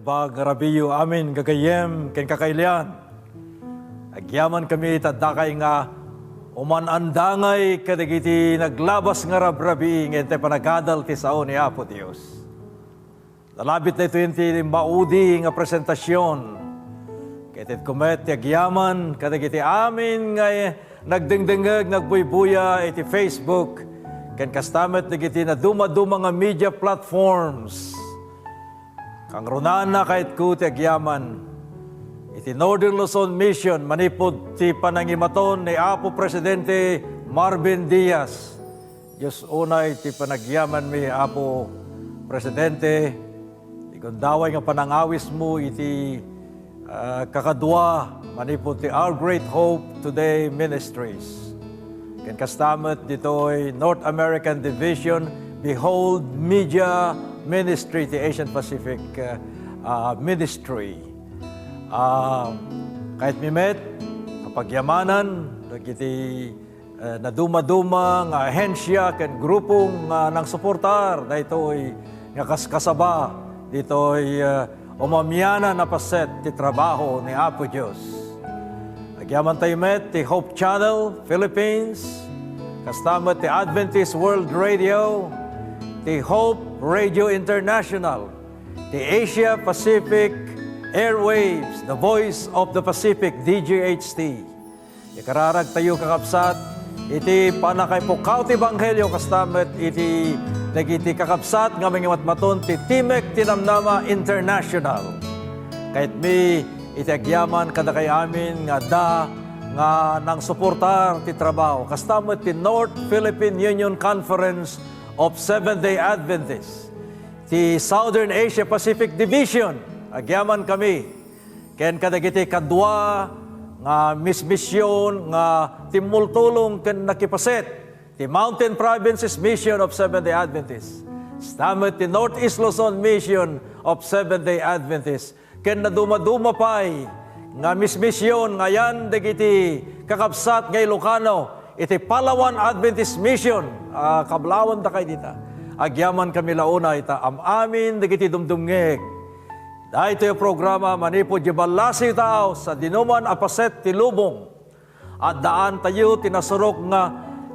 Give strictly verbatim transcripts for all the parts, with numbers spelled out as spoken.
Bag nga rabiyo amin gagayyem ken kakailian. Agyaman kami ta dakay nga uman-andangay kadagiti naglabas nga rabrabii nga intay panagadal ti sao ni Apo Dios. Nalabit daytoy ti maudi nga presentasion. Ket ket kumet ti agyaman kadagiti amin nga nagdengdengngeg, nagbuybuya iti Facebook, ken kasta met dagiti nadumaduma nga media platforms. Kangrunaan, kayatko ti agyaman iti Northern Luzon Mission manipud ti panangimaton ni Apo Presidente Marvin Diaz. Dios unay ti panagyamanmi, Apo Presidente, ti gundaway nga panangawismo iti, ah, kakadua manipud ti Our Great Hope Today Ministries. Ken kasta met ditoy North American Division, Behold Media Ministry ti Asian Pacific, ah, ah, Ministry. Ah, kayatmi met a pagyamanan dagiti, eh, nadumaduma nga ahensya ken grupo nga nangsuportar daytoy nga kaskasaba ditoy, eh, umamianan a paset ti trabaho ni Apo Dios. Agyaman tayo met ti Hope Channel Philippines, kasta met ti Adventist World Radio, ti Hope Radio International, ti Asia Pacific Airwaves, the Voice of the Pacific, D G H T. Ikararag tayo, kakabsat, iti pannakaipukaw ti ebanghelio, kasta met iti dagiti kakabsat nga mangimatmaton ti Timek ti Namnama International. Kayatmi iti agyaman kadakay amin nga adda nga nangsuportar ti trabaho, kasta met ti North Philippine Union Conference of Seventh-day Adventists, ti Southern Asia Pacific Division, agyaman kami, ken kadagiti kadua nga mismision nga timmultulong ken nakipaset, ti Mountain Provinces Mission of Seventh-day Adventists, kasta met ti Northeast Luzon Mission of Seventh-day Adventists, ken nadumaduma pay nga mismision nga ayan dagiti kakabsat nga Ilocano iti Palawan Adventist Mission. Ah, kablaawan dakay dita. Agyaman kami la unay ta am-amin dagiti dumdumngeg. Daytoy a programa manipud idiay ballasiw ti Taos, sadinoman a paset ti lubong. Addaan tayo ti nasurok nga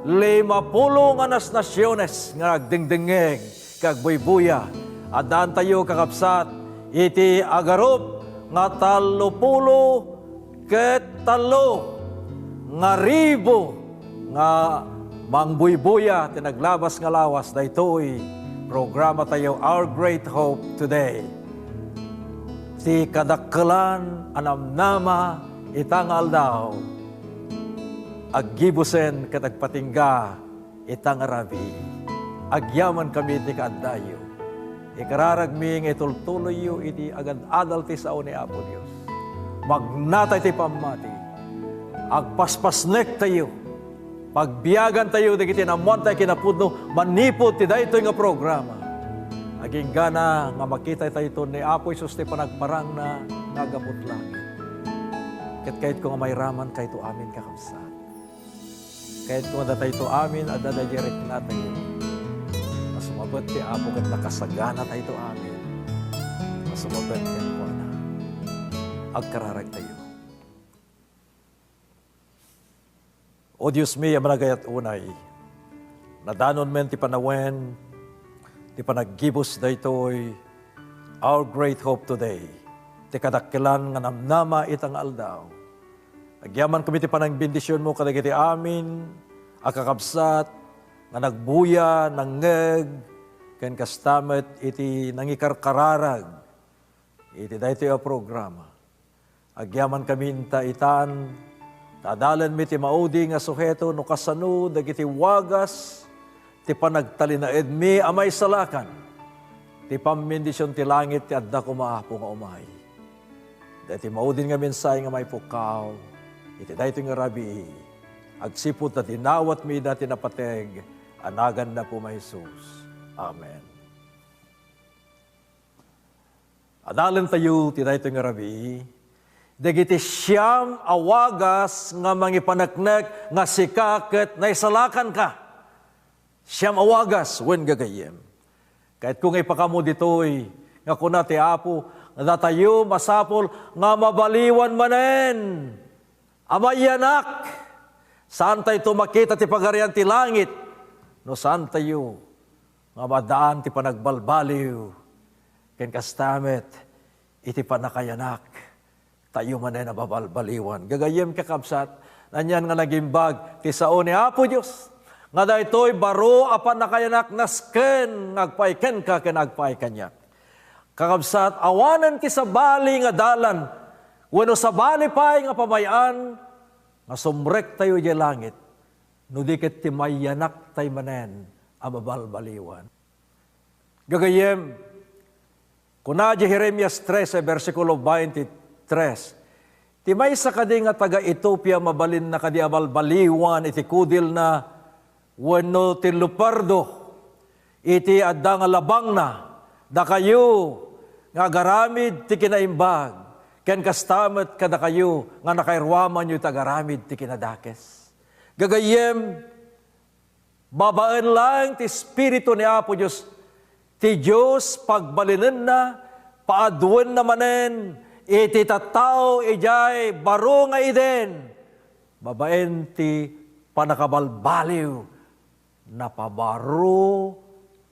limapulo nga nasnasiones nga agdengdengngeg ken agbuybuya. Addaan tayo, kakabsat, iti agarup nga tallopulo ket tallo nga ribu nga mangbuybuya ti naglabas nga lawas daytoy programa tayo, Our Great Hope Today. Ti kadakkelan a namnama ita nga aldaw, aggibusen ket agpatingga ita nga rabii. Agyaman kami iti kaaddayo. Ikararagmi nga itultuloyyo iti agad-adal ti sao ni Apo Dios. Magnatay ti pammati. Agpaspasnektayo. Pagbiagantayo dagiti naammoantayo a kinapudno manipud ti daytoy nga programa. Aginggana nga makitatayo ni Apo Jesus ti panagparangna nga aggapu iti langit. Ket kayatko nga mairaman kayto amin, kakabsat. Kayatko nga datayto amin adda daydi riknatayo. Masumabet ti Apo ket nakasaganatayto amin. Masumabet kenkuana. Agkararagtayo. O Diosmi a managayat unay, nadanon men ti panawen ti panaggibus daytoy Our Great Hope Today, ti kadakkelan nga namnama ita nga aldaw. Agyaman kami ti panangbendisionmo kadagiti amin a kakabsat nga nagbuya, nangngeg, ken kasta met iti nangikarkararag iti daytoy a programa. Agyaman kami inta itan, ta adalenmi ti maudi nga suheto no kasano dagiti wagas ti panagtalinaedmi a maisalakan ti pammendision ti langit ti adda koma, Apo, nga umay. Daytoy maudin nga mensahe nga maipukkaw iti daytoy nga rabii, agsipud ta dinawatmi ida ti napateg a naganna, Apo, a Jesus. Amen. Adalentayo ti daytoy nga rabii, dagiti siam a wagas nga mangipaneknek nga sika ket naisalakanka. Siam a wagas wen gagayyem. Kayatko nga ipakaammo ditoy nga kuna ti Apo, Datayo masapul nga mabaliwan manen a mayanak. Saantayto makita ti Pagarian ti langit no saantayo nga maaddaan ti panagbalbaliw ken kasta met iti pannakayanak tayo manen a mabalbaliwan. Gagayyem, kakabsat, anian nga nagimbag ti sao ni Apo Dios nga daytoy baro a pannakayanak nasken nga agpaay kenka ken agpaay kaniak. Kakabsat, awanen ti sabali nga dalan wenno sabali pay nga pamay-an nga sumrektayo idiay langit no di ket ti mayanak tay manen a mabalbaliwan. Gagayyem, kuna di Jeremias trese, bersikulo twenty-three, "Ti maysa kadi nga taga-Etiopia mabalinna kadi a balbaliwan iti kudilna wenno ti leopardo iti adda nga labangna? Dakayo nga agaramid ti kinaimbag, ken kasta met kadakayo nga nakairuamanyo iti agaramid ti kinadakes." Gagayyem, babaen laeng ti Espiritu ni Apo Dios, ti Dios pagbalinenna, paaduenna manen iti tattao idiay baro nga Eden, babaen ti pannakabalbaliw, napabaro,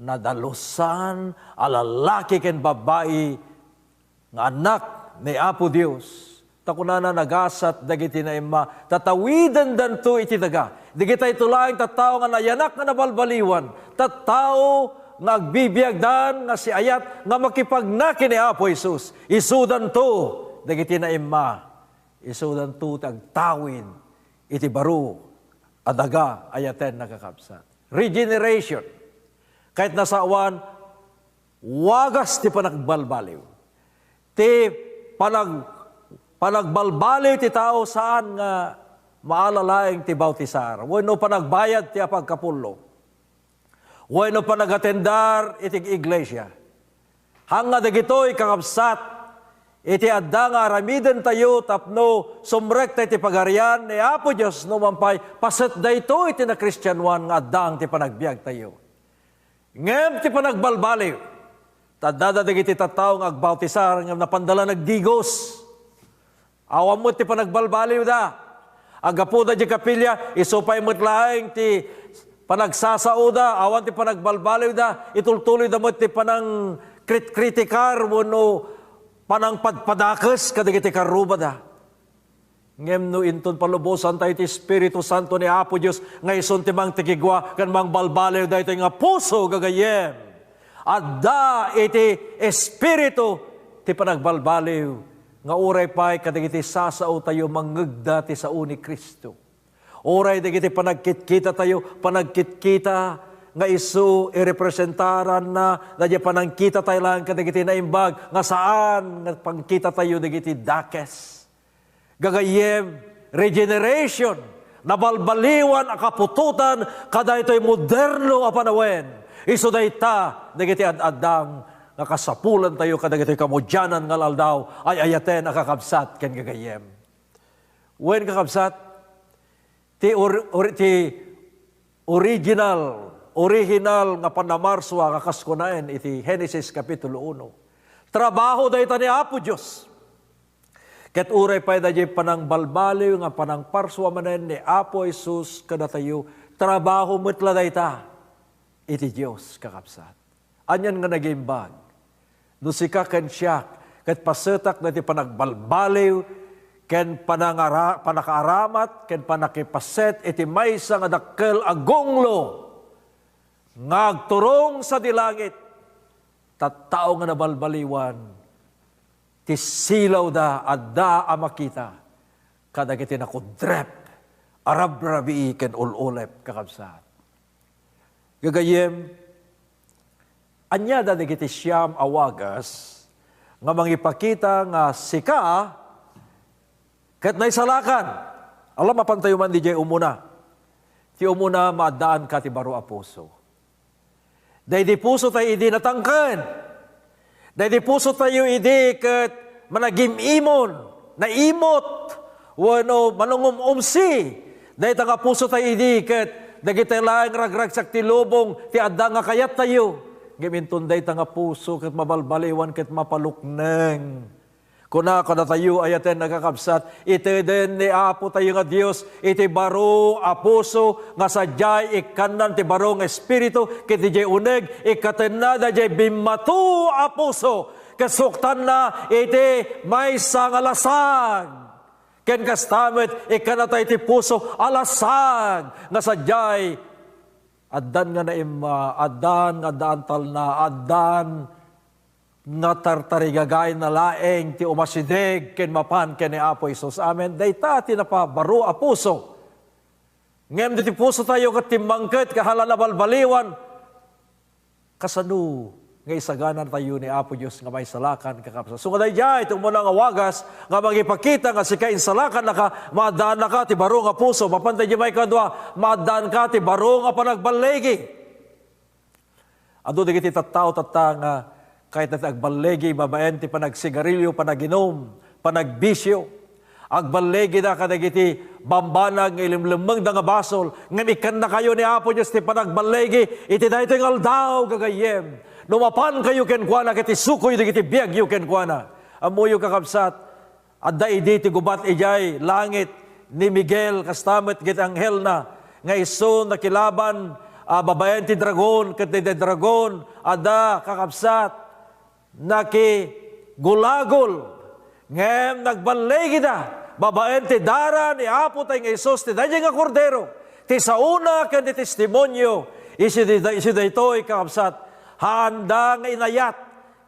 nadalusan a lalaki ken babbai nga annak ni Apo Dios. Ta kunana, nagasat dagiti naimma, tatawidendanto iti daga. Dagitayto laeng tattao nga nayanak nga nabalbaliwan, tattao nga agbibiagdan nga siayat nga makipagna ken ni Apo Jesus. Isudanto dagiti naimma. Isudanto ti agtawid iti baro a daga, ayaten, nakakabsat. Regeneration. Ket nasawan, wagas ti panagbalbaliw. Ti panag-, panagbalbaliw ti tao saan nga maala laeng ti bautisar wenno panagbayad ti apagkapullo wenno panagatendar iti iglesia. Haan nga dagitoy, kakabsat, iti adda nga aramidentayo tapno sumrekta iti Pagarian ni Apo Dios, no man pay paset daytoy ti nakristianoan nga addaan ti panagbiagtayo. Ngem ti panagbalbaliw, ta addada dagiti tattao nga agbautisar ngem napanda la nagdigos. Awan met ti panagbalbaliwda. Aggapuda diay kapilya, isu pay met laeng ti panagsasaoda. Awan ti panagbalbaliwda. Itultuloyda met ti panangkritkritikar wenno panangpadpadakes kadagiti karrubada. Ngem no inton palubosantayo ti Espiritu Santo ni Apo Dios nga isun ti mangtikigua ken mangbalbaliw daytoy nga puso, gagayyem, adda iti Espiritu ti panagbalbaliw nga uray pay kadagiti sasaotayo mangngegda ti sao ni Cristo. Uray dagiti panagkitkitatayo, panagkitkita nga isu irepresentaranna daydiay panangkitatayo laeng kadagiti naimbag nga saan nga pangkitatayo dagiti dakes. Gagayyem, regeneration, nabalbaliwan a kaputotan kadaytoy moderno a panawen. Isu dayta dagiti ad-addang nga kasapulantayo kadagitoy kamudianan nga al-aldaw, ay-ayaten a kakabsat ken gagayyem. Wen, kakabsat, ti or-, or-, ti original, original nga pannamarsua nga kas kunaen iti Genesis Kapitulo uno. Trabaho dayta ni Apo Dios. Ket uray pay daydiay panangbalbaliw nga panangparsua manen ni Apo Jesus kadatayo, trabaho met la dayta iti Dios, kakabsat. Anian nga nagimbag? No sika ken siak ket pasetak daytoy panagbalbaliw ken panangara-, panakaaramat ken pannakipaset iti maysa nga dakkel a gunglo nga agturong sadi langit, tattao nga nabalbaliwan, ti silawda adda a makita kadagiti nakudrep a rabrabii ken ul-ulep, kakabsat. Gagayyem, ania da dagiti siam a wagas nga mangipakita nga sika ket naisalakan? Ala, mapantayo man diay umuna. Ti umuna, maaddaanka ti baro a puso. Daydi pusotayo idi natangken. Daydi pusotayo idi ket managim-imon, naimot, wenno manungum-umsi. Dayta nga pusotayo idi ket dagitoy laeng ragragsak ti lubong ti adda nga kayattayo. Ngem inton dayta nga puso ket mabalbaliwan ket mapalukneng. Kuna kadatayo, ayaten a kakabsat, iteden ni Apo tayo nga Dios iti baro a puso nga sadiay ikkannan ti baro nga espiritu, ket idiay uneg, ikkatenna daydiay bimmato a puso, ket suktanna iti maysa nga lasag. Ken kasta met, ikkanna tayo iti puso a lasag nga sadiay addan nga naimma, addan nga addan talna, addan nga tartarigagayna laeng ti umasideg ken mapan ken ni Apo Jesus. Amen. Dayta ti napabaro a puso. Ngem diti puso tayo ket timmangket, kahala nabalbaliwan. Kasano nga isagana tayo ni Apo Dios nga maisalakan, kakabsat? So, nga daydiay, iti umuna nga wagas, nga mangipakita nga sika insalakannaka, maaddaannaka ti baro nga puso. Mapan daydiay maikadua, maaddaanka ti baro nga panagballigi. Adu dagiti tattao tatta nga kayatda ti agballigi babaen ti panagsigarilio, panaginum, panagbisio. Agballigida kadagiti bambanag nga ilimlemmengda nga basol, ngem ikkannakayo ni Apo Dios ti panagballigi iti daytoy nga aldaw, gagayyem. No mapankayo kenkuana, ket isukoyo dagiti biagyo kenkuana. Ammoyo, kakabsat, adda idi ti gubat idiay langit ni Miguel, kasta met ket anghelna, nga isu nakilaban a babaen ti dragon, ket daydiay dragon, adda, kakabsat, nakigulagol, ngem nagballigida babaen ti dara ni Apo tay nga Jesus, ti daydiay nga Kordero, ti saona ken ti testimonio. Isu day-, isu daytoy, kakabsat, haanda nga inayat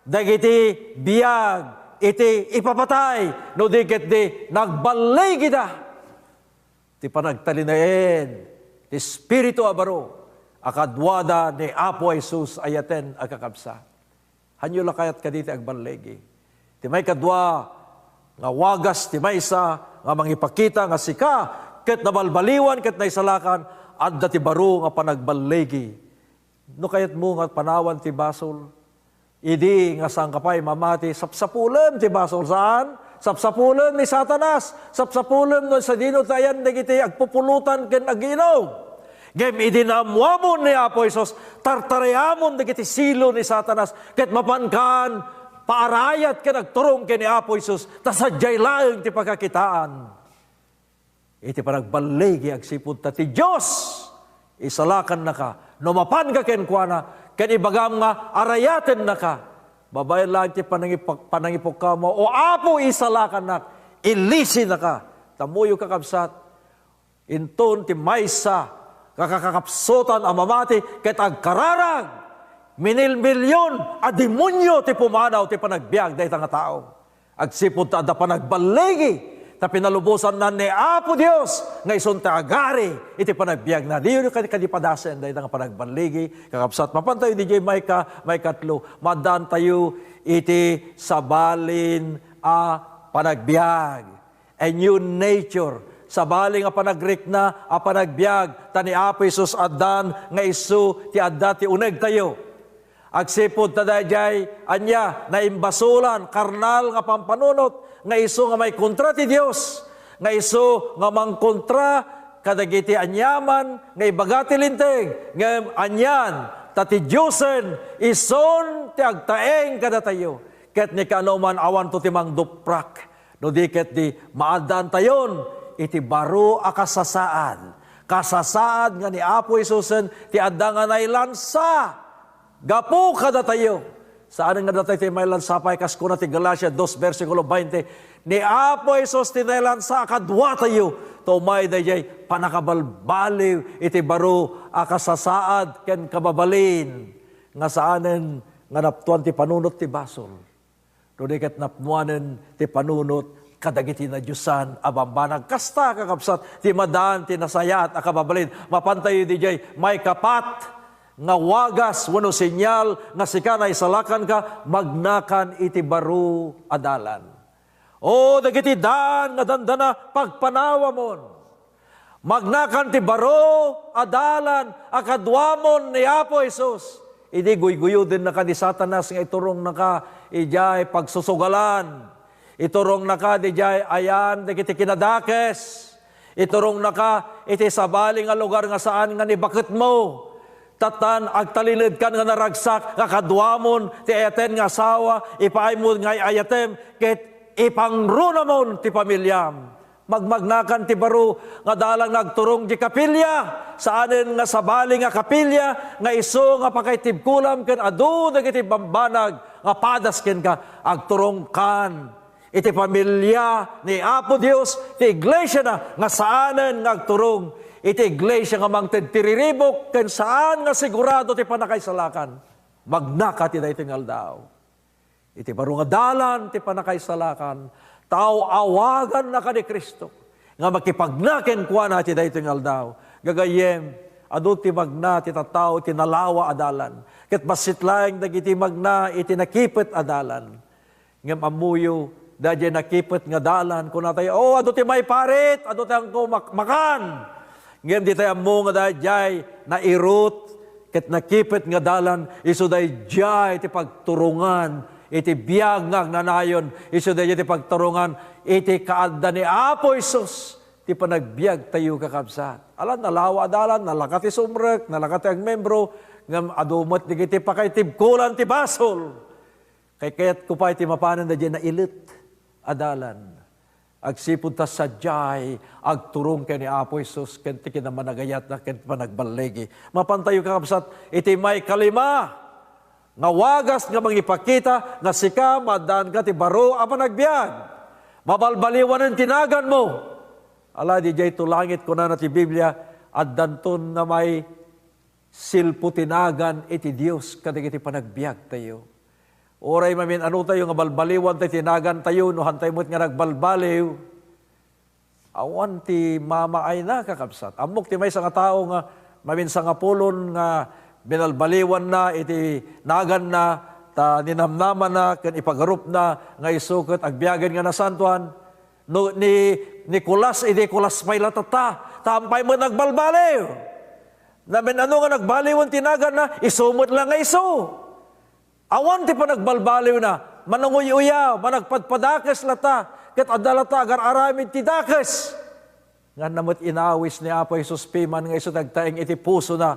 dagiti biag iti ipapatay, no di ketdi nagballigida ti panagtalinaed ti Espiritu a baro a kaduada ni Apo Jesus. Ayaten a kakabsat. Hanyo la kayat kadi ti agballigi? Ti maikadua nga wagas ti maysa nga mangipakita nga sika ket nabalbaliwan ket naisalakan, adda ti baro nga panagballigi. No kayatmo nga panawan ti basol, idi nga saanka pay mamati, sapsapulem ti basol. Saan? Sapsapulem ni Satanas. Sapsapulem no sadino ti ayan dagiti agpupulutan ken aginom. Ngem idi naammuamon ni Apo Jesus, tartarayamon dagiti silo ni Satanas, ket mapankan paarayat ken agturong ken ni Apo Jesus, ta sadiay laeng ti pakakitaan. Iti panagballigi agsipud ta ti Dios isalakannaka. No mapanka kenkuana, ken ibagam nga arayatennaka, babaen laeng ti panangipok-, panangipukkaw mo, "O Apo, isalakannak, ilisinaka." Tammuyo, kakabsat, inton ti maysa nga kakakapsutan a mamati ket agkararag, minilmilion a demonio ti pumanaw ti panagbiag dayta nga tao. Agsipud ta adda panagballigi, ta pinalubosanna ni Apo Dios nga isun ti agari iti panagbiagna. Diyo kadi, kadi padasen dayta nga panagballigi, kakabsat. Mapantayo didiay maika-, maikatlo, maaddaantayo iti sabalin a panagbiag. A new nature. Sabali nga panagrikna a panagbiag, ta ni Apo Jesus addan nga isu ti adda ti unegtayo. Agsipud ta daydiay, ania, naimbasolan, karnal nga pampanunot, nga isu nga maikontra ti Dios, nga isu nga mangkontra kadagiti aniaman nga ibaga ti Linteg, ngem anian, ta ti Diosen isun ti agtaeng kadatayo, ket ni kaanoman awanto ti mangduprak. No di ket di, maaddaantayon iti baro a kasasaad. Kasasaad nga ni Apo Jesusen ti adda nga nailansa gapu kadatayo. Saan nga datayo ti mailansa pay, kas kuna ti Galacia dos, bersikulo bainte, ni Apo Jesus ti nailansa a kaduatayo, ta umay daydiay pannakabalbaliw iti baro a kasasaad ken kababalin nga saanen nga napnuan ti panunot ti basol. No di ket napnuanen ti panunot kadagiti nadiosan a bambanag. Kasta, kakabsat, ti madan ti nasayaat a kababalin. Mapantayo didiay maikapat nga wagas wenno senyal nga sika naisalakanka, magnakan iti baro a dalan. O dagiti dan nga dandana, pagpanawamon. Magnakan ti baro a dalan a kaduamon ni Apo Jesus. Idi guyguyodennaka ni Satanas nga iturongnaka idiay pagsusugalan, iturongnaka idiay ayan dagiti kinadakes, iturongnaka iti sabali nga lugar nga saan nga ni baketmo, Tattan, agtalinaedkan nga naragsak nga kaduamon ti ayaten nga asawa, ipaaymo nga ay-ayatem, ket ipangrunamon ti pamiliam. Magmagnakan ti baro nga dalan nga agturong di kapilya, saanen nga sabali nga kapilya, nga isu nga pakaitibkolam ken adu dagiti bambanag nga padas kenka, agturongkan iti pamilya ni Apo Dios, ti iglesiana nga saanen nga agturong iti iglesia nga mangted ti riribuk ken saan nga sigurado ti pannakaisalakan. Magnaka ti daytoy nga aldaw. Iti baro nga dalan ti pannakaisalakan, ta aw-awaganna kadi Cristo nga makipagna kenkuana iti daytoy nga aldaw. Gagayyem, adu ti magna ti tattao iti nalawa a dalan, ket bassit laeng dagiti magna iti nakipet a dalan. Ngem ammoyo, daydiay nakipet nga dalan, kunatayo, "Oh, adu ti maiparit, adu ti angko mak-, makan." Ngem ditay ammo nga daydiay nairut ket nakipet nga dalan, isu daydiay ti pagturongan iti biag nga agnanayon, isu daydiay ti pagturongan iti kaadda ni Apo Jesus ti panagbiagtayo, kakabsat. Ala, nalawa a dalan, nalaka ti sumrek, nalaka ti agmembro, ngem adu met dagiti pakaitibkolan ti basol. Kaykayatko pay ti mapanen daydiay nailet a dalan. Agsipud ta sadiay agturong ken ni Apo Jesus ken ti kinamanagayatna ken ti panagballigi. Mapantayo, kakabsat, iti maikalima nga wagas nga mangipakita nga sika maaddaanka ti baro a panagbiag. Mabalbaliwanen ti naganmo. Ala, didiay to langit, kunana ti Biblia, addanton nga mai silpo ti nagan iti Dios kadagiti panagbiagtayo. Uray mamin-anotayo nga balbaliwan ti nagantayo, no hantay met nga nagbalbaliw, awan ti mamaayna, kakabsat. Ammok ti maysa nga tao nga mamin sangapulon nga binalbaliwanna iti naganna, ta ninamnamana ken ipagarupna nga isu ket agbiagen nga nasantoan. No ni Nicolas, idi Nicolas pay la tatta, ta ampay met nagbalbaliw. Namin-ano nga nagbaliwen ti naganna, isu met la nga isu. Awan ti panagbalbaliwna, mananguy-uyaw, managpadpadakes latta, ket adda latta agar-aramid ti dakes. Ngana met inawis ni Apo Jesus piman nga isu ti agtaeng iti pusona.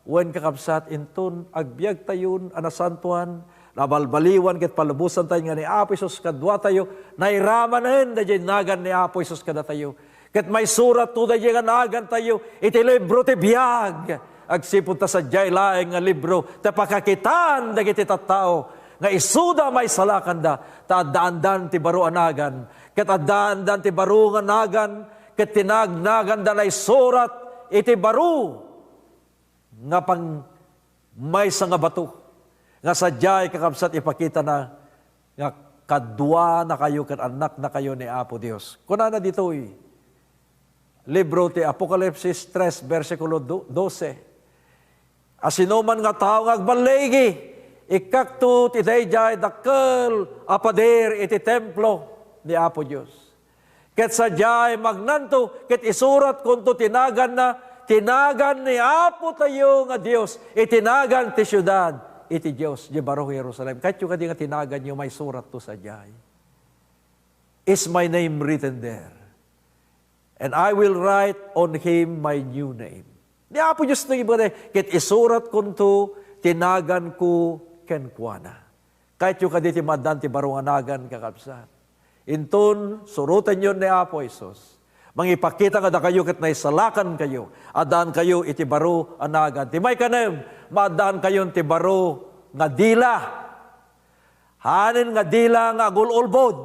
Wen, kakabsat, inton agbiagtayon a nasantoan, nabalbaliwan ket palubosantayo nga ni Apo Jesus kaduatayo, nairamanen daydiay nagan ni Apo Jesus kadatayo. Ket maisuratto daydiay nga nagantayo iti libro ti biag. Agsipud ta sadiay laeng nga libro ti pakakitaan dagiti tattao nga isuda maisalakanda, ta addaandan ti baro a nagan, ket addaandan ti baro nga nagan, ket ti nagnaganda naisurat iti baro nga pang-, maysa nga bato nga sadiay, kakabsat, ipakitana nga kaduanakayo ken annaknakayo ni Apo Dios. Kunana ditoy, libro ti Apokalipsis tres, bersikulo do-, dose, "A sinuman nga tao nga agballigi, ikkakto ti daydiay dakkel a pader iti templo ni Apo Dios. Ket sadiay magnanto ket isuratkonto ti naganna, ti nagan ni Apotayo nga Dios, iti nagan ti siudad iti Dios, di baro Jerusalem." Kayatyo kadi nga ti naganyo maisuratto sadiay? "Is my name written there? And I will write on him my new name." Ni Apo Dios no ibaga, "Ket isuratkonto ti naganko kenkuana." Kayatyo kadi ti maaddaan ti baro nga nagan, kakabsat? Inton surotenyo ni Apo Jesus, mangipakita nga dakayo ket naisalakankayo, addaankayo iti baro a nagan. Ti maikanem, maaddaankayon ti baro nga dila. Hanen nga dila nga agul-ulbod.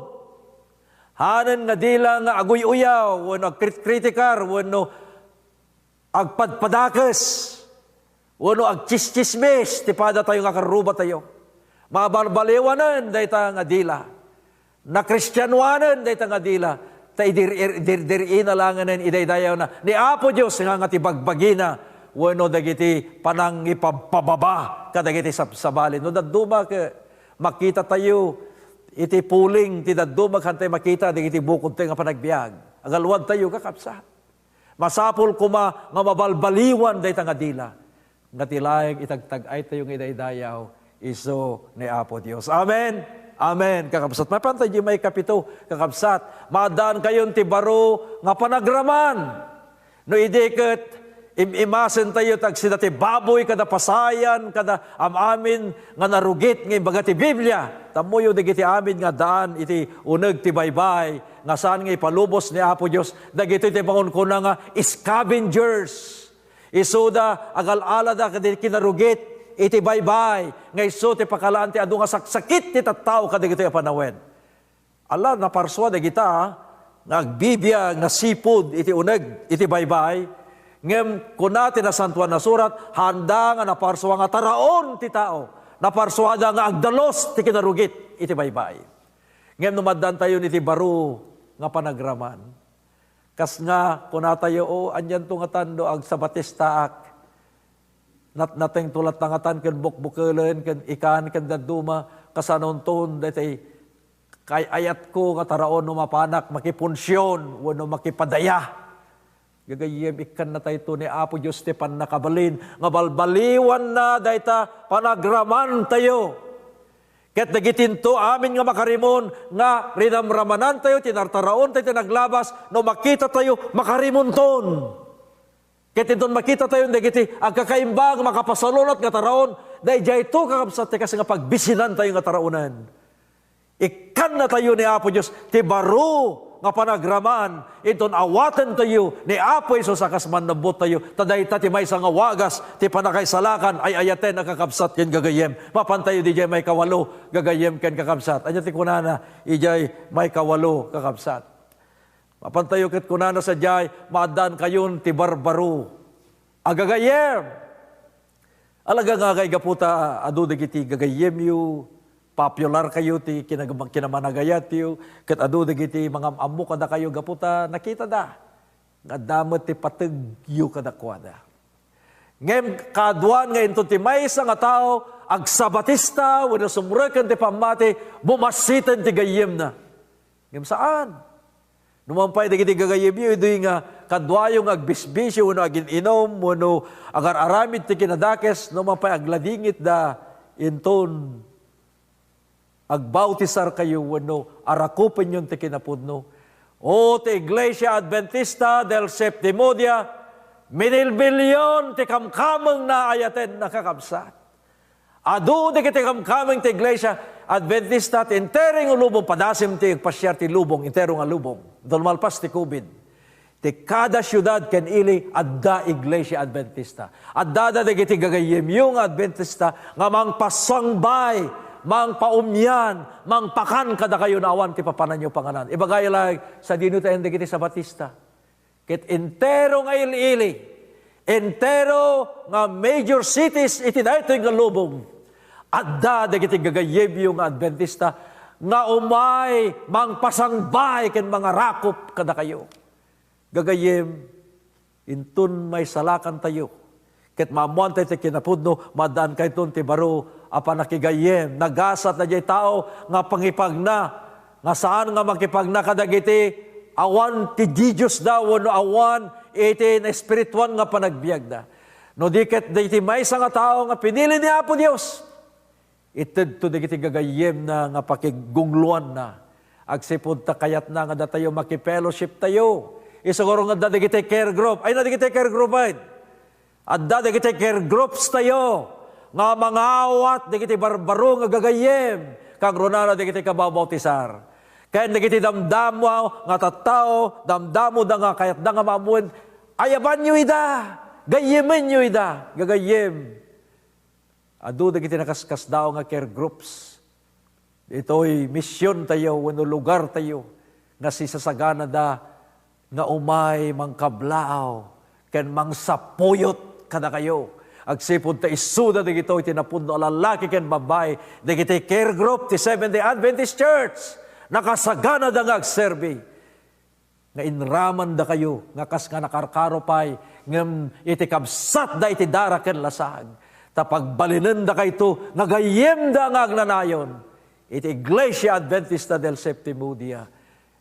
Hanen nga dila nga aguy-uyaw, wenno agkritkritikar, wenno agpadpadakes, wenno agtsistsismis ti padatayo nga karrubatayo. Mabalbaliwanen dayta nga dila. Nakristianoanen dayta nga dila. Ta idir-, dir-, dir-, diriina langanen idaydayawna ni Apo Dios nga, nga ti bagbagina wenno dagiti panangipabpababa kadagiti sabsabali. No dadduma ket makitatayo iti puling ti dadduma, hantay makita dagiti bukodtayo nga panagbiag. Agaluadtayo, kakabsat. Masapul koma nga mabalbaliwan dayta nga dila, nga ti laeng itagtag-aytayo nga idaydayaw isu ni Apo Dios. Amen. Amen. Kakabsat, mapantay di maikapito, kakabsat, maaddaankayon ti baro nga panagraman. No idi ket Im-imasen tayo ti agsida ti baboy kada pasayan, kada am-amin nga narugit nga imbaga ti Biblia. Tammuyo dagiti amin nga daan iti uneg ti baybay nga saan nga ipalubos ni Apo Dios dagitoy ti pangunkuna nga scavengers. Isuda agal-alada kadagiti kinarugit iti baybay nga isu ti pakalaan ti adu nga saksakit ti tattao kadagitoy a panawen. Ala, naparsua dagita nga agbibiag nga sipud iti uneg iti baybay, ngem kuna ti Nasantoan a Surat, haanda nga naparsua nga taraon ti tao. Naparsuada nga agdalus ti kinarugit iti baybay. Ngem no maddantayon iti baro nga panagraman, kas nga kunatayo, "O, anianto ngatan no agsabatistaak? Natnatengto latta ngatan ken bukbukelen, ken ikan, ken dadduma, kasanonton daytoy kay-ayatko nga taraon no mapanak makipunsion wenno makipadaya." Gagayyem, ikkannatayto ni Apo Dios ti pannakabalin nga balbaliwanna dayta panagramantayo. Ket dagitinto amin nga makarimon nga rinamramanantayo ti nartaraontayo ti naglabas, no makitatayo, makarimonton. Ket inton makitatayo dagiti agkakaimbag, makapasalunat nga taraon, daydayto, kakabsat, ti kas nga pagbisinantayo nga taraonen. Ikkannatayo ni Apo Dios ti baro nga panagraman, inton awatentayo ni Apo Jesus a kas mannabbuttayo, ta dayta ti maysa nga wagas ti pannakaisalakan, ay-ayaten a kakabsat ken gagayyem. Mapantayo idiay maikawalo, gagayyem ken kakabsat. Ania ti kunana idiay maikawalo, kakabsat? Mapantayo ket kunana sadiay, maaddaankayon ti barbaro a gagayyem. Alaga nga kay gapu ta adu dagiti gagayyemyo, popular kayo ti kinag-, kinamanagayatyo, ket adu dagiti mangam-ammo kadakayo gapu ta nakitada nga adda met ti pategyo kadakuada. Ngem kaaduan nga inton ti maysa nga tao agsabatista wenno sumreken ti pammati, bumassiten ti gayyemna. Ngem saan. No man pay dagiti gagayyemyo, idi nga kaduayo nga agbisbisyo wenno agin-inom wenno agar-aramid ti kinadakes, no man pay agladingitda, inton agbautisarkayo wenno arakupenyon ti kinapudno. O ti Iglesia Adventista del Séptimo Dia, minilmilion ti kamkameng nga ayaten a kakabsat. Adu dagiti kamkameng ti Iglesia Adventista ti entero nga lubong, padasem ti agpasiar ti lubong, entero nga lubong. Inton malpas ti covid, ti kada siudad ken ili adda Iglesia Adventista. Addada dagiti gagayyemyo nga Adventista nga mangpasangbay, mangpaumyan, mangpakan kadakayo no awan ti papananyo panganan. Ibagay laeng, sadino ti ayan dagiti Sabatista? Ket entero nga ili-ili, entero nga major cities iti daytoy nga lubong, adda dagiti gagayyemyo nga Adventista nga umay mangpasangbay ken mangarakop kadakayo. Gagayyem, inton maisalakantayo ket maammoantayo ti kinapudno, maaddaankayton ti baro a pannakigayyem. Nagasat daydiay tao nga pangipagna, nga saan nga makipagna kadagiti awan ti didiosda wenno awan iti naespirituan nga panagbiagda. No di ket dagiti maysa nga tao nga pinili ni Apo Dios, itedto dagiti gagayyemna nga pakigungloanna. Agsipud ta kayatna nga datayo makifellowshiptayo. Isu nga adda dagiti care group. Ay na dagiti care group ay? Adda dagiti care groups tayo nga mangawat dagiti barbaro nga gagayyem. Kangrunana dagiti kababautisar. Ken dagiti damdamo nga tattao, damdamoda nga kayatda nga maammoen, ayabanyo ida, gayyemenyo ida, gagayyem. Adu dagiti nakaskasdaaw nga care groups. Ditoy misiontayo wenno lugartayo nga sisasaganada nga umay mangkablaaw ken mangsapuyot kadakayo. Agsipud ta isuda dagitoy ti napudno a lallaki ken babbai dagiti care group ti Seventh-day Adventist Church. Nakasaganada nga agserbi. Nga inramandakayo nga kas nga nakarkaro pay ngem iti kabsatda iti dara ken lasag, ta pagbalinendakayto nga gayyemda nga agnanayon iti Iglesia Adventista del Séptimo Dia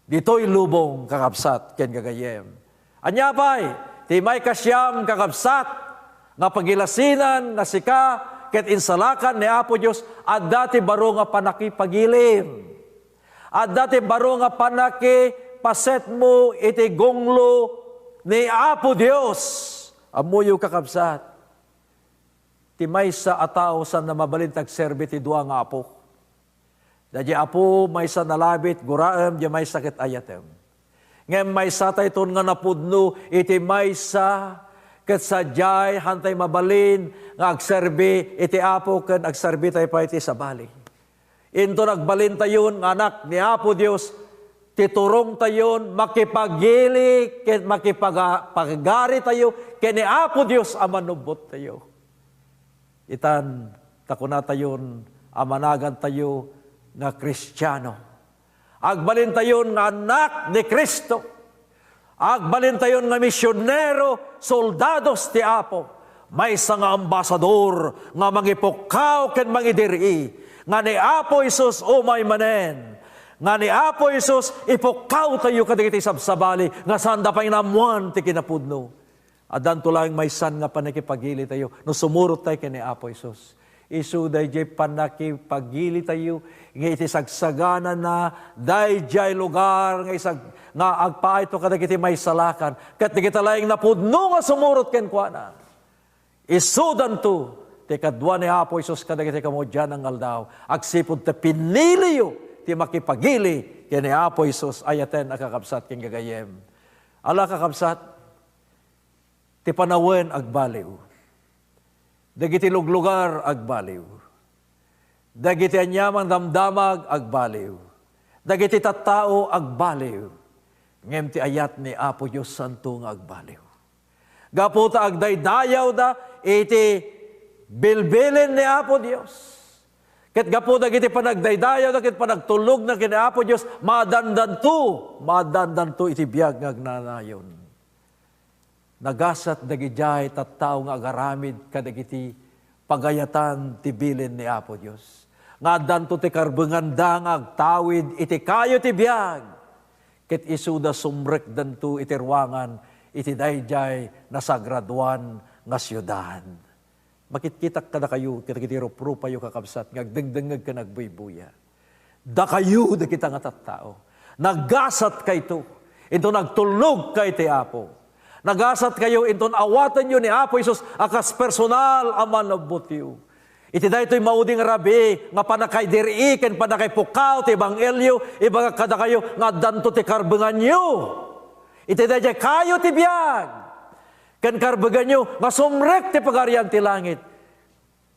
ditoy lubong, kakabsat ken gagayyem. Ania pay ti maikasiam, kakabsat, nga pagilasinan nga sika ket insalakan ni Apo Dios, adda ti baro nga pannakipagilim. Adda ti baro nga pannakipasetmo iti gunglo ni Apo Dios. Ammoyo, kakabsat, ti maysa a tao saan a mabalin ti agserbi ti dua nga apo. Daydiay apo, maysa nalabit, guraem, diay maysa ket ayatem. Ngem maysatayton nga napudno iti maysa, ket sadiay, haantay mabalin nga agserbi iti Apo ken agserbitayo pay iti sabali. Inton agbalintayon nga anak ni Apo Dios, ti turongtayon makipagili ken makipaga-, pagaritayo ken ni Apo Dios a Manubbottayo. Itan, ta kunatayon a managantayo nga Kristiano. Agbalintayon nga anak ni Cristo. Agbalintayon nga misionero, soldados ti Apo. Maysa nga ambasador nga mangipukkaw ken mangidiri nga ni Apo Jesus umay manen. Nga ni Apo Jesus ipukkawtayo kadagiti sabsabali nga saanda pay naammoan ti kinapudno. Addanto laeng maysa nga pannakipagilitayo no sumurot tayo ken ni Apo Jesus. Isu daydiay pannakipagilitayo nga iti sagsaganana, daydiay lugar nga isag-, nga agpaayto kadagiti maisalakan, ket dagita laeng napudno nga sumurot kenkuana. Isudanto ti kadua ni Apo Jesus kadagiti kamudian nga aldaw, agsipud ta piniliyo ti makipagili ken ni Apo Jesus. Ayaten a kakabsat ken gagayyem. Ala, kakabsat, ti panawen agbaliw. Dagiti luglugar agbaliw. Dagiti aniaman damdamag agbaliw. Dagiti tattao agbaliw. Ngem ti ayat ni Apo Dios santo nga agbaliw. Gapu ta agdaydayawda iti bilbilin ni Apo Dios. Ket gapu dagiti panagdaydayawda ket panagtulnogna ken ni Apo Dios, maadandanto, maadandanto iti biag nga agnanayon. Nagasat dagidiay tattao nga agaramid kadagiti pagayatan ti bilin ni Apo Dios. Nga addanto ti karbenganda nga agtawid iti kayo ti biag. Ket isuda sumrekdanto iti ruangan iti daydiay nasagradoan nga siudad. Makitkitak kadakayo, kadagiti ruprupayo, kakabsat, nga agdengdengngeg ken agbuybuya. Dakayo dagita nga tattao. Nagasatkayto inton agtulnogkay ti Apo. Nagasatkay inton awatenyo ni Apo Jesus a kas personal a manubbotyo. Iti daytoy maudi nga rabii nga pannakaidiri ken pannakaipukkaw ti ebanghelio, ibagak kadakayo nga addanto ti karbenganyo. Iti daydiay kayo ti biag ken karbenganyo nga sumrek ti Pagarian ti Langit.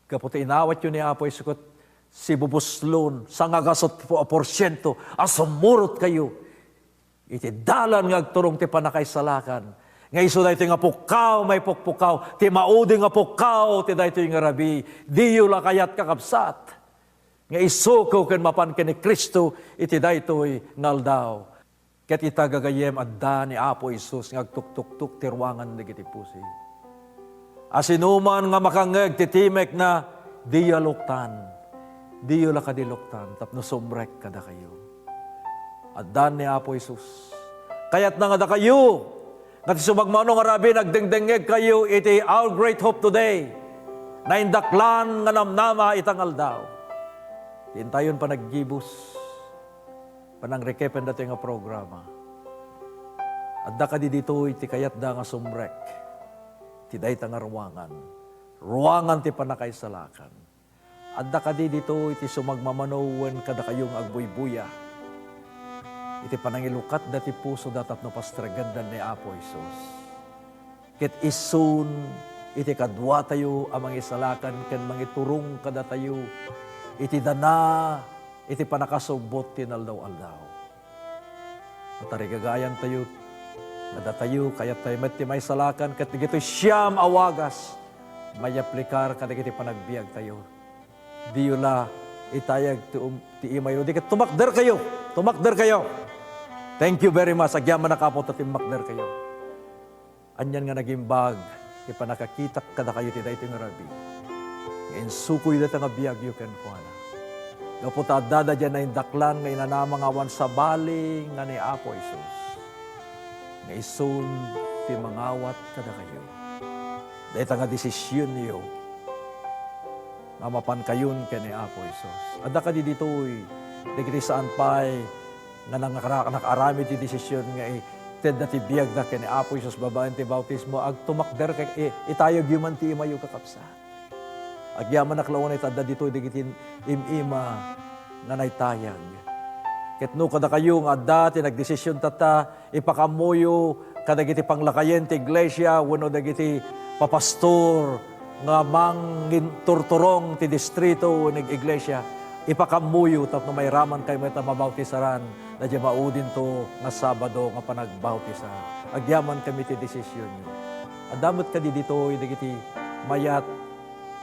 Gapu ta inawatyo ni Apo Jesu ket sibubuslon, sangagasut a porsiento a sumurotkayo iti dalan nga agturong ti pannakaisalakan. Nga isu daytoy nga pukkaw, maipukpukaw, ti maudi nga pukkaw ti daytoy nga rabii. Diyo la kayat, kakabsat, nga isuko ken mapan ken ni Cristo iti daytoy nga aldaw. Ket ita, gagayyem, adda ni Apo Jesus nga agtuktuktok ti ruangan dagiti pusi. A sinuman nga makangngeg ti timekna, diyo luktan, diyo la kadi luktan tapno sumrek kadakayo. Addan ni Apo Jesus. Kayatna nga dakayo, nga ti sumagmamano nga rabii, nagdengdengngegkayo iti Our Great Hope Today. Naindaklan nga namnama ita nga aldaw. Ti intayon panaggibus, panangrekepen datoy nga programa. Adda kadi ditoy ti kayatda nga sumrek ti dayta nga ruangan? Ruangan ti pannakaisalakan. Adda kadi ditoy ti sumagmamano wen kadakayo nga agbuybuya iti panangilukatda ti pusoda tapno pastregenda ni Apo Jesus? Ket isun iti kaduatayo a mangisalakan ken mangiturong kadatayo iti dana iti pannakasubbot ti inaldaw-aldaw. Matarigagayantayo, nga datayo, kayattayo met ti maisalakan, ket dagitoy siam a wagas, mayaplikar kadagiti panagbiagtayo. Diyo la itayag ti um-, ti imayyo. Di ket tumakderkayo, tumakderkayo. Thank you very much. Agyamanak, Apo, ta timmakderkayo. Anian nga nagimbag ti pannakakitak kadakayo ti daytoy nga rabii, nga insukoyo dayta nga biagyo kenkuana. Gapu ta addada diay naindaklan nga inanama nga awan sabali nga ni Apo Jesus, nga isun ti mangawat kadakayo. Dayta nga desisionyo nga mapankayon ken ni Apo Jesus. Adda kadi ditoy dagiti saan pay nga nangara-, nakaaramid ti desision nga i-, Tedda ti biagda ken ni Apo Jesus babaen ti bautismo, agtumakder ket i-, itayegyo man ti imayo, kakabsat. Agyamanak la unay ta adda ditoy dagiti im-ima nga naitayag. Ket no kadakayo nga adda ti nagdesisyon tatta, ipakaammoyo kadagiti panglakayen ti iglesia wenno dagiti papastor nga manginturturong ti distrito wenno iglesia, ipakaammoyo tapno mairamankay met a mabautisaran daydiay maudinto nga Sabado nga panagbautisar. Agyamankami ti desisionyo. Adda met kadi ditoy dagiti mayat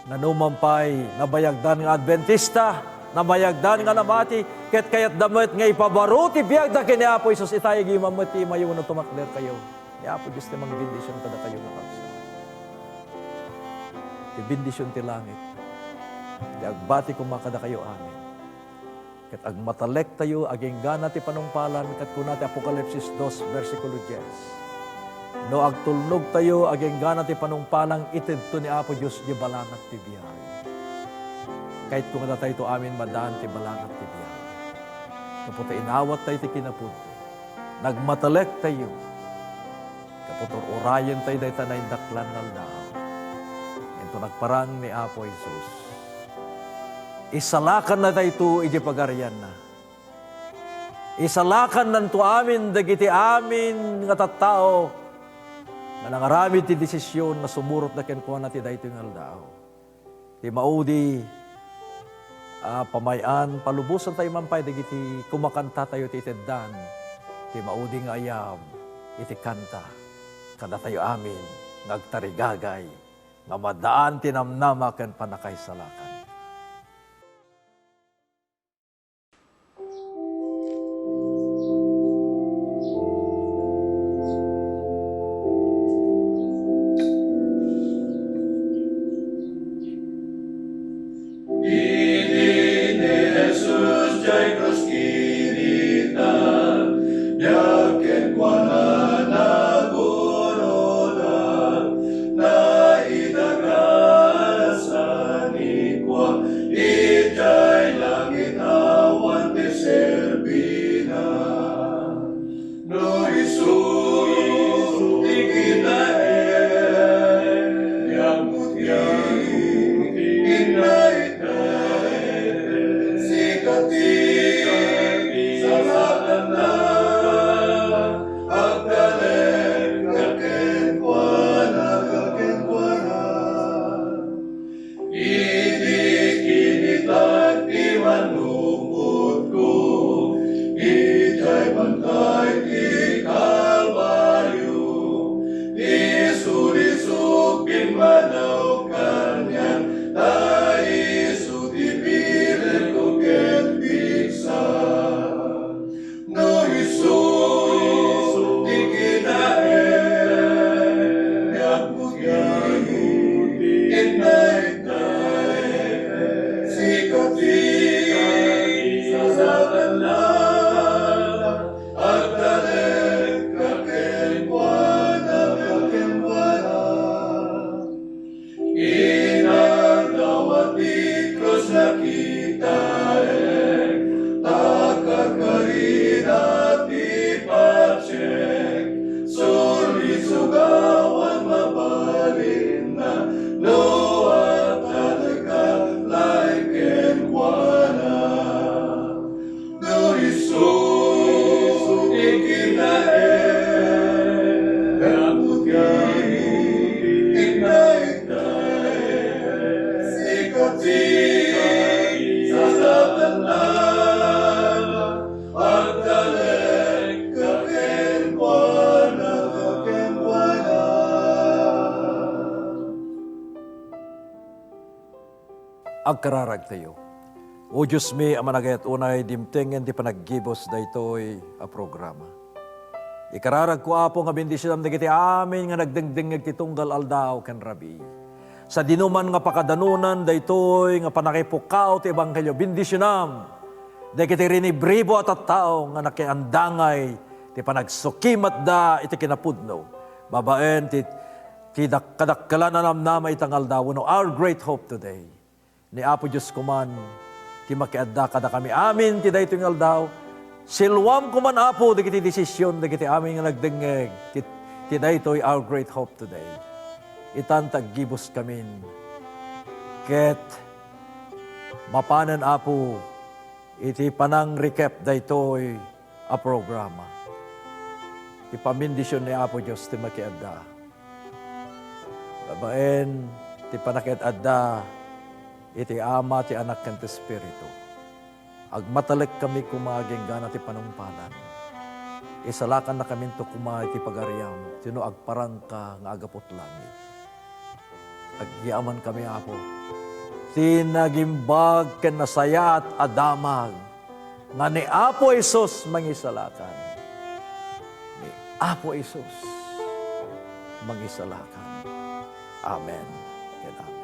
nga numan pay nabayagdan nga Adventista, nabayagdan nga namati, ket kayatda met nga ipabaro ti biagda ken ni Apo Jesus, itayegyo man met ti imayo wenno tumakderkayo. Ni Apo Dios ti mangbendisyon kadakayo nga kabsat. Ti bendisyon ti langit, ti agbati koma kadakayo amin. Ket agmatalektayo aginggana ti panungpalan, ket kuna ti Apokalipsis dos, bersikulo dies, "No agtulnogtayo aginggana ti panungpalan, itedto ni Apo Dios diay balangat ti biag." Kayatko nga datayto amin madan ti balangat ti biag. Gapu ta inawattayo ti kinapudno, nagmatalektayo, gapu ta ur-urayentayo dayta naindaklan nga aldaw. Inton agparang ni Apo Jesus, isalakannatayto idiay pagarianna. Isalakannanto amin dagiti amin nga tattao nga nangaramid ti desisyon nga sumurotda kenkuana ti daytoy nga aldaw. Ti maudi a pamay-an, palubosentayo man pay dagiti kumakantatayo ti iteddan ti maudi nga ayam iti kanta kadatayo amin nga agtarigagay nga maddaan ti namnama ken pannakaisalakan. Idi ni Jesus diay krus kinita, diak kenkuana nagunoda, naitaga a sanikuak idiay langit awan ti serbina. No isu ti kitaem, diak met ti kinaitan, sika ti salakanna, agtalek kenkuana, kenkuana. Idi kinitak ti manukotko, idiay bantay ti Kalbario, ti sulisog pimmanaw kaniak, ta isu ti birekko ken bigsa. No isu ti kinaem, diak met ti kinaitan, sika ti salakanna, agtalek kenkuana, kenkuana. Inaldaw a ti krus nakitaek, ta karkarina ti patiek, sulisog awan mabalinna, no agtalekak laeng kenkuana. No isu ti kinaem, gapu ti kinaitan, sika ti salakanna, agtalek kenkuana, kenkuana. Agkararagtayo. O Diosmi a managayat unay, dimtengen ti panaggibus daytoy a programa. Ikararagko, Apo, nga bendisionam dagiti amin nga nagdengdengngeg ti tunggal aldaw ken rabii. Sadinoman nga pakadanunan daytoy nga pannakaipukaw ti ebanghelio, bendisionam dagiti rinibribo a tattao nga nakiandangay ti panagsukimatda iti kinapudno babaen ti, ti dak-, kadakkelan a namnama ita nga aldaw wenno our great hope today. Ni Apo Dios koman ti makiadda kadakami amin ti daytoy nga aldaw, Siluam koman, Apo, dagiti desisyon dagiti amin nga nagdengngeg ti, ti daytoy Our Great Hope Today. Itan ta aggibuskamin ket mapanen, Apo, iti panang-recap daytoy a programa. Ti pambendision ni Apo Dios ti makiadda. Babaen ti panakiad-adda iti Ama, ti Anak, ken ti Espiritu. Agmatalekkami koma agingga ti panungpalan. Isalakannakaminto koma iti pagariam, ti no agparangka nga agaput langit. Agyamankami, Apo, ti nagimbag ken nasayaat a damag nga ni Apo Jesus mangisalakan. Ni Apo Jesus mangisalakan. Amen ken amen.